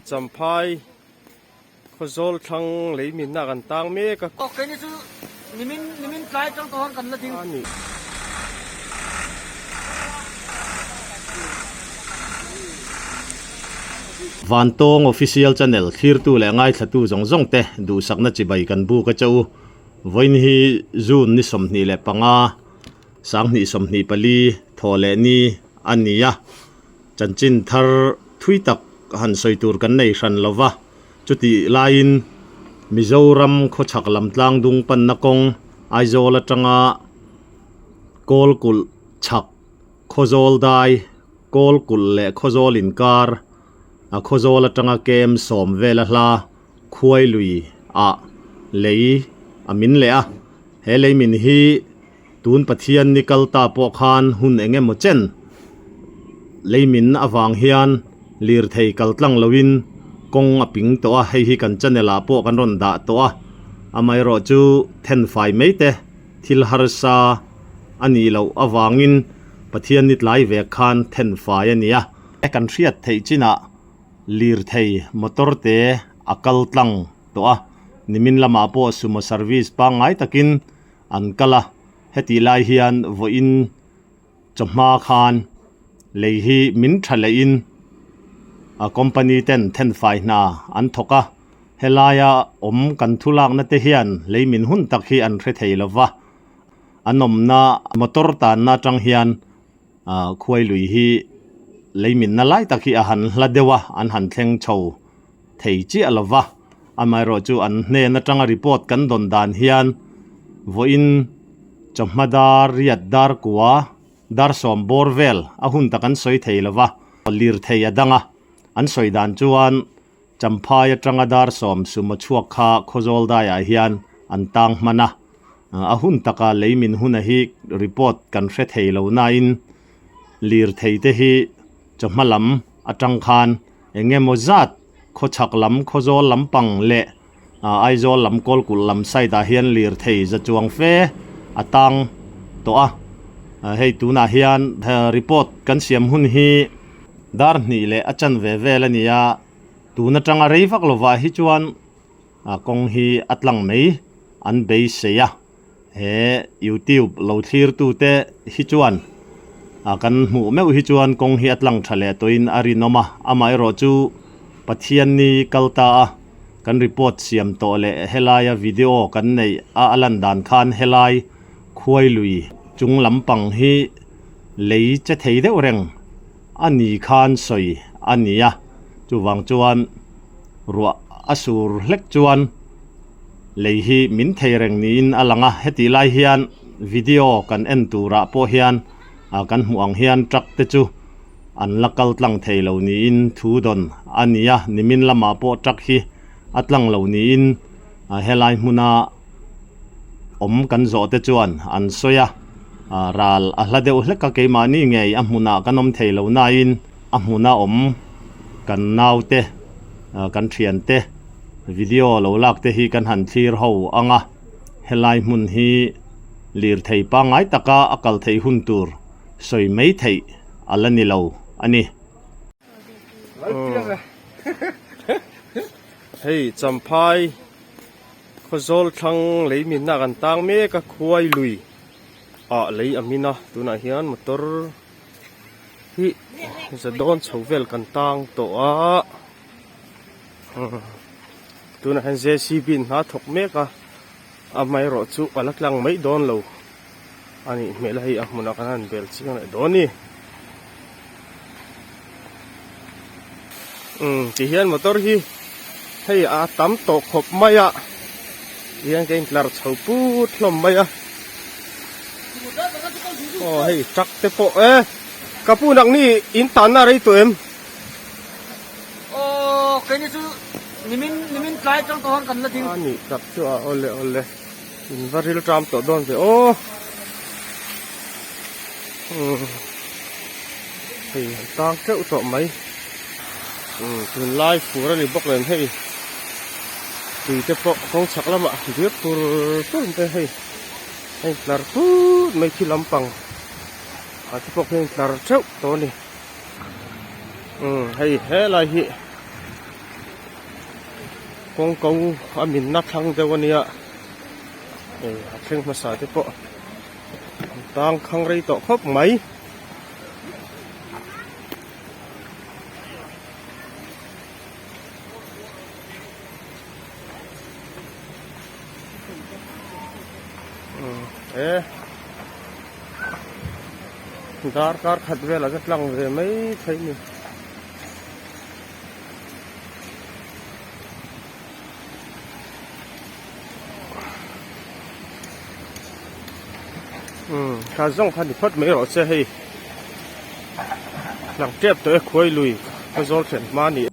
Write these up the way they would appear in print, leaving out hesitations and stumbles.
Champhai Khawzawl thlang lei minna kan tang mek a. Aw keini chu nimin nimin tlai tang tawh kan la ding. A ni. Vantawng Official Channel thlirtu leh ngaithlatu zawng zawng te duhsakna chibai kan buk a che u. Vawiin hi June ni 25, 2024 thaw leh ni a ni a. Chanchin thar thui tak han sawi tur kan nei hran lo va, chutih laiin Mizoram khawchhak lam tlang dung panna kawng Aizawl atanga Kawlkulh chhak Khawzawl dai, Kawlkulh leh Khawzawl inkar a Khawzawl atanga kem sawm vela hla Khuai lui ah lei a min leh a, he lei min hi Tun Pathian ni kal ta pawh khan hun eng emaw chen leimin avang hian lirthei kal tlang loin kawng a ping tawh a, hei hi kan channel ah pawh kan rawn dah tawh a, amaherawh chu thenfai mai te thil harsa a nih loh avangin Pathian ni tlai vek khan thenfai a ni a. Kan hriat theih chinah lirthei motor te a kal tlang tawh a, nimin lamah pawh sumo service pangngai takin an kal a, hetih lai hian vawiin chawhma khan lei hi min tha lehin a company ten thenfai hna an thawk a, helaia awm kan thu lakna te hian lei min hun tak hi an hre thei lo va, an awmna motor tanna atang hian ah khuai lui hi lei minna lai tak hi a han hla deuh a, an han thleng chho thei chiah lo va, amaherawhchu an hnen atanga report kan dawn dan hian vawiin chawhma dar riat dar kua dar sawm bawr vel a hun tak an sawi thei lo va, lirthei a dang a, an sawi dan chuan Champhai atanga dar sawm sumo chhuak kha Khawzawl daiah hian an tang hman a, a hun taka lei min huna hi report kan hre thei lo nain lirthei te hi chawhma lam atang khan eng emaw zat khawchhak lam Khawzawl lampang leh Aizawl lam Kawlkulh lam side ah hian lirthei za chuang fe a tang tawh a, hei tunah hian report kan siam hun hi Dar hnih leh a chanve vel a ni a, tun atanga rei vak lovah hi chuan kawng hi a tlang mai an beisei a, he youtube lo thlirtute hi chuan kan hmuh meuh hi chuan kawng hi a tlang tha leh tawhin a rinawm a, amaherawh chu Pathianni kal ta a kan report siam tawh leh helaia video kan neih a a lan dan khan helai khuai lui chung lampang hi lei che thei deuh reng a ni khan sawi a ni a, chuvang chuan ruah a sur hlek chuan lei hi min thei reng niin a lang a, hetih lai hian video kan en turah pawh hian kan hmuh ang hian truck te chu an la kal tlang thei lo niin thu dawn a ni a, nimin lamah pawh truck hi a tlang lo niin helai hmuna awm kan zawh te chuan an sawi a, ral a hla deuh hlek a keimahni ngei a hmunah kan awm thei lo nain a hmuna awm kan naute kan thiante video lo lak te hi kan han thlir ho ang a, helai hmun hi lirthei pangngai taka a kal theih hun tur sawi mai theih a la ni lo a ni. Hei Champhai. Khawzawl thlang lei minna kan tang mek a khuai lui ah lei a min a tunah hian motor hi za dawn chho vel kan tang tawh a tunah hian JCB in hna thawk mek a amaherawh chu a la tlang mai dawn lo a nih hmel a hei a hmunah kan han bel chiang leh dawn a ni umm ti hian motor hi hei a tam tawh khawp mai a ti hian ka intlar chho put hlawm mai a aw hei truck te pawh e ka pu nak ni in tanna rei tawh em aw keini chu nimin nimin tlai tang tawh kan la ding a nih tak chu a awle awle. In va ril ṭam tawh dawn ve aw umm hei an tang teuh tawh mai umm tunlai fur a ni bawk nen hei tui te pawh kawng chhak lamah dir tur tur te hei a intlar tut mai khi lampang ah te pawh khian a intlar teuh tawh a ni umm hei helai hi. Kawng ko a minna thlang deuh a nia hei a thleng hmasa te pawh an tang khang rei tawh khawp mai. E darkar khat velah ka tlang ve mai thei ni. Umm kha zawng kha ni phawt mai rawh se hei lang tep tawh e khuai lui ka zawl thlen hma ni.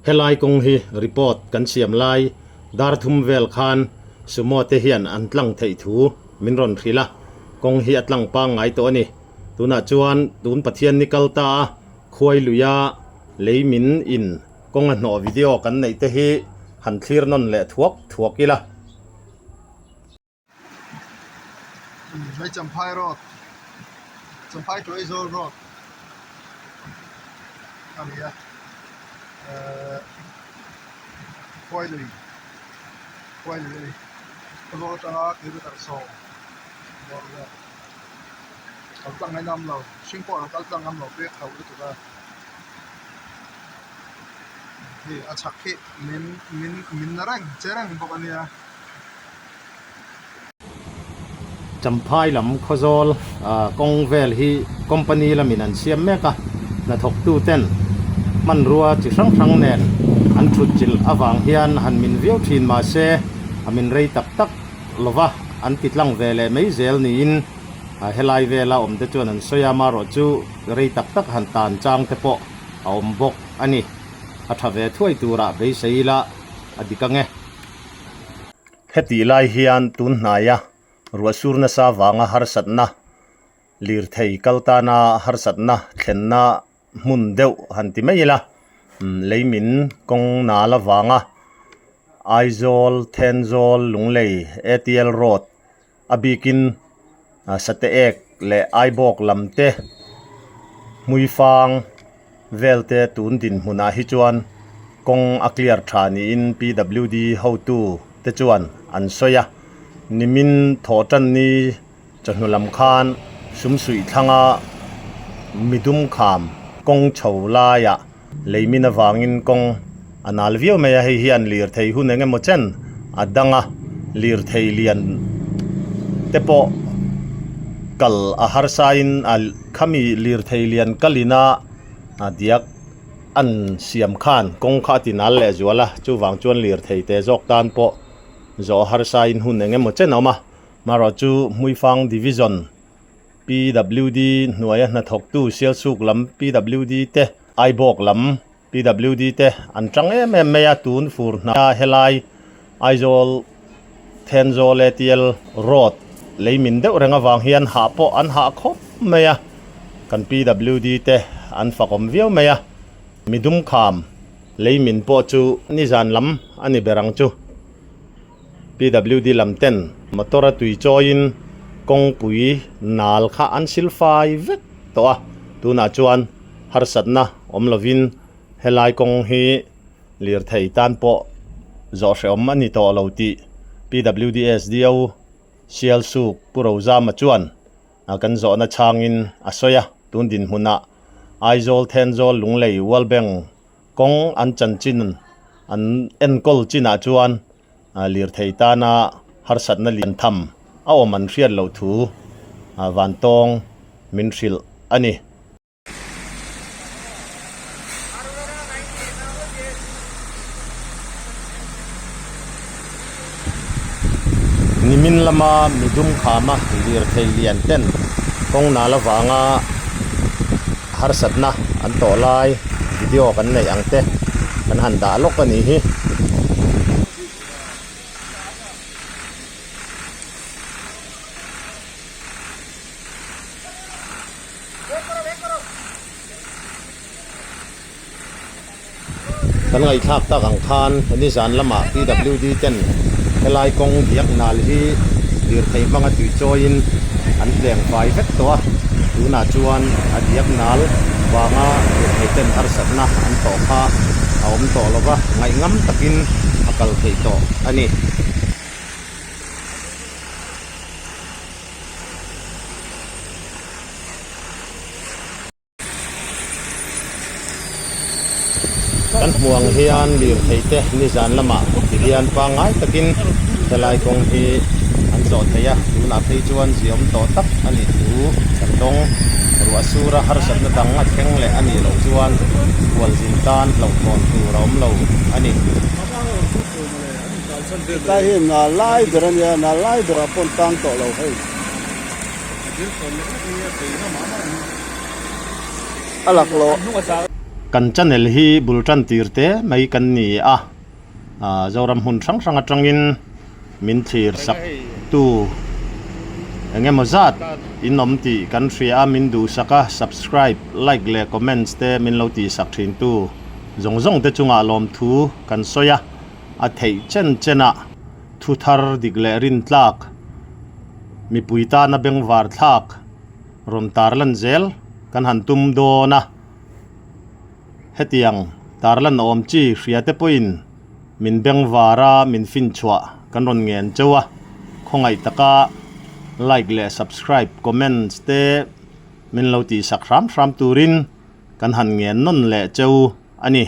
Helai kawng hi report kan siam lai dar thum vel khan sumo te hian an tlang theih thu min rawn hrilh a, kawng hi a tlang pangngai tawh a ni. Tunah chuan tun Pathian ni kal ta a Khuai luia lei min in kawng a hnawh video kan neih te hi han thlir nawn leh thuak thuak ila. Hei Champhai road, Champhai to Aizawl road a ni a, ehh Khuai lui, Khuai lui a ni, Khawzawl atanga kilometer sawm bawr vel. Kal tlang ngaina awm lo, hring pawh a kal tlang ngam lo pek hauh lutuk a, hei a chhak hi min min min na reng che reng bawk a nia. Champhai lam Khawzawl kawng vel hi company lamin an siam mek a, hnathawktu ten hmanrua chi hrang hrang nen an thut chilh avang hian han min viau thin mahse a min rei tak tak lova an ti tlang ve leh mai zel niin helai vela awm te chuan an sawi a, amaherawh chu rei tak tak han tan chang te pawh a awm bawk a ni. A tha ve thuai turah beisei ila a dik ang e. Hetih lai hian tun hnaia ruahsur nasa vanga harsatna, lirthei kal tana harsatna thlenna hmun deuh han ti mai ila, leimin kawng nal avanga Aizawl, Thenzawl, Lunglei, ATL Road a bikin Sate ek leh Aibawk lam te Hmuifang vel te tun dinhmunah hi chuan kawng a clear tha niin PWD hotu te chuan an sawi a, nimin thawh tan ni Chawhnu lam khan sumsuih thlanga midum kham kawng chho laiah leimin avangin kawng a nal viau mai a, hei hian lirthei hun eng emaw chen a dang a, lirthei lian te pawh kal a harsain a khami lirthei lian kalina a diak an siam khan kawng kha a ti nal leh zual a, chuvang chuan lirthei te zawk tan pawh zawh a harsain hun eng emaw chen a awm a. Marawh chu Hmuifang Division PWD hnuaia hnathawktu Sialsuk lam PWD te, Aibawk lam PWD te an tang em em mai a, tun fur hna helai Aizawl Thenzawl ATL Road leimin deuh reng avang hian hah pawh an hah khawp mai a, kan PWD te an fakawm viau mai a, midum kham leimin pawh chu nizan lam a ni ber ang chu. PWD lam ten motor a tui chawiin kawngpui nal kha an sil fai vek tawh a, tunah chuan harsatna awm lovin helai kawng hi lirthei tan pawh zawh hrehawm a ni tawh lo tih PWD SDO Sialsuk Pu Rozama chuan kan zawhna chhangin a sawi a, tun dinhmunah Aizawl Thenzawl Lunglei World Bank Kawng an chanchin an enkawl chinah chuan lirthei tana harsatna lian tham a awm an hriat loh thu vantawng min hrilh a ni. Nimin lama midum khama lirthei lian ten kawng nal avanga harsatna an tawh lai video kan neih ang te kan han dah lawk a nih hi. Kan ngaihthlak tak ang khan nizan lamah PWD ten helai kawng diak nal hi lirthei hmanga tui chawiin an tleng fai vek tawh a, tunah chuan a diak nal vanga lirthei ten harsatna an tawh kha a awm tawh lo va, ngaihngam takin a kal theih tawh a ni. Kan hmuh ang hian lirthei te nizan lamah ti hian pangngai takin helai kawng hi an zawh thei a, tunah phei chuan ziawm tawh tak a nih thu kan dawng. Ruah sura harsatna dang a thleng leh a nih loh chuan khualzin tan hlauhthawn tur a awm lo a ni. Tlai hi nal lai ber a nia, nal lai berah pawh an tang tawh lo hei. A lak loh. Kan channel hi bul tan tir te mai kan ni a, Zoram hmun hrang hrang atangin min thlir sak tu eng emaw zat in awm tih kan hria a, min duhsak a, subscribe, like leh comments te min lo tihsak thin tu zawng zawng te chungah lawmthu kan sawi a, a theih chen chen ah thu thar dik leh rintlak mipui tana bengvar thlak rawn tarlan zel kan han tum dawn a, hetiang tarlan awm chi hria te pawhin min bengvar a min finchhuah kan rawn ngen cheu a, khawngaih taka like leh subscribe comments te min lo tihsak hram hram turin kan han ngen nawn leh cheu a ni.